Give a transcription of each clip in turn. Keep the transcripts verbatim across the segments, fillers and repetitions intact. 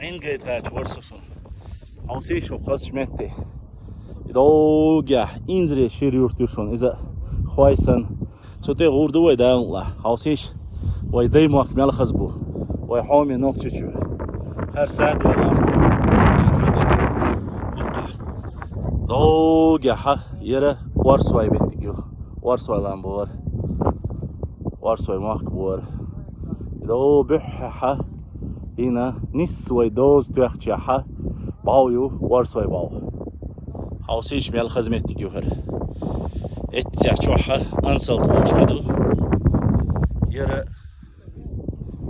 Ӏин гайта гӀерташ вар со шуна. Хьовсийша хазача метте. И догӀа инзаре шира юрт ю шуна, иза хой санна. Цу тӀа гӀур ду вай Дала мукъалахь. Хьовсийша, вай Даймохк мел хаза бу. Вай хьоме Нохчийчоь. ХӀара сад вай лам бу. ДогӀа хьа, яра Орсвай меттиг ю. Орсвай лам бу вар. Орсвай мохк бу вар. ДогӀа буьххьа хьа, дийна нисса вай доза тоьхча хьа, бӀов ю, Орсвай бӀов. Хьовсийша, мел хаза меттиг ю хӀара. Эццехь чохь Ансалт волчу хи ду. Яра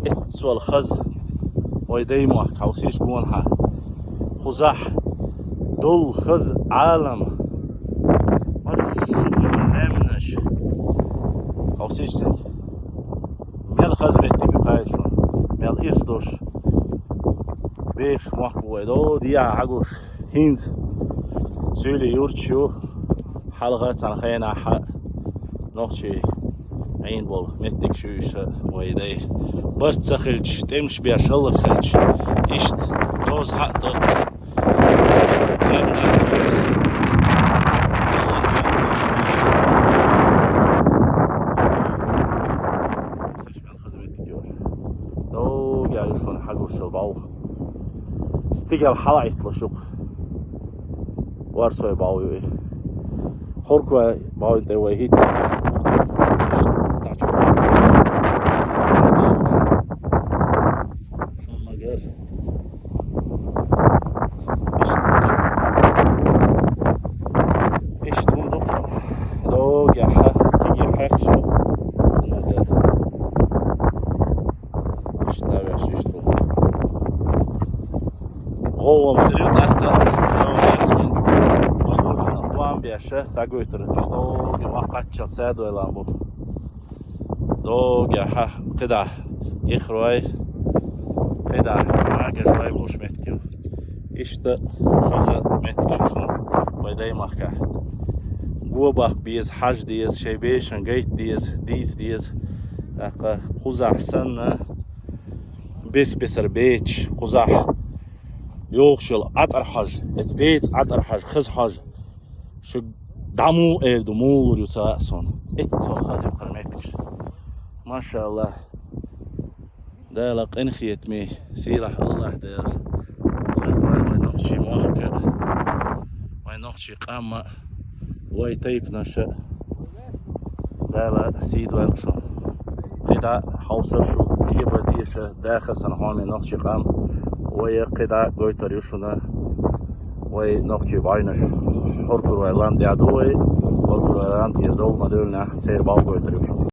эццол хаза вай Даймохк, хьовсийша гонахьа. Кхузахь дол хаза Ӏалам. Массо а лаьмнаш. Хьовсийша цунга. Мел хаза меттиг ю хаьий шуна. Мел ирс долуш. Бехаш мохк бу вай. ДогӀа дехьа хьагуш. ХӀинца Суьйли юрт ю, хьалха цхьана хенахь нохчий Ӏийна болу меттиг ю иштта вай дай. Барт ца хилча, тӀемаш беш хӀаллакьхилча, иштта доза хьа а тотта, тӀеман хьа а тотта. Хаза меттиг ю. ДогӀа ю шуна хьагуш йолу бӀов. Стигала хьалаӀитталуш ю-кх. Орсвай бӀов ю и. Хурквай бӀовна тӀе вай хӀинца. Шуна магар. Иштта хӀума ду-кх шуна. ДогӀа хьа, кегий хьаьхча. Шуна магар. Иштта ваьш иштта хӀума. ГӀовгӀа хир ю тӀаккха. Вай дучунах тоам беш, дӀагойтур. Иштта догӀа ваккхаччалц садойлан бу. ДогӀа хьа, кхидӀа Ихрой, кхидӀа Магажой волуш меттиг ю. Иштта хаза меттигаш ю шуна вай Даймахкахь. Го баккха беза, хьажа деза, шайн бешан гайта деза, дийца деза. ТӀаккха кхузахь санна, бес-бесара бецаш, кхузахь йогӀуш йолу ӀатӀар хьожа, эца беца ӀатӀар хьожа, хаза хьожа. Шу дӀа муха эр ду, муха лур ю ца хаьа суна. Эццо хаза ю хӀара меттигаш. Машалла. Дала къинхетаме, сийлахь АллахӀ Дела. Вай, вай, вай нохчий мохк а, вай нохчий къам а, вай тайпанаш а. Дала сий дойла шуна. КхидӀа хьовсур шу, деба деша, даха сан хьоме нохчий къам. Вай кхидӀа гойтур ю шуна. Вай нохчий бӀаьвнаш. Хуркур вай лам тӀехь ду вай. Хуркур вай лам тӀера довла ма девлла нах, церан бӀов гойтур ю шуна.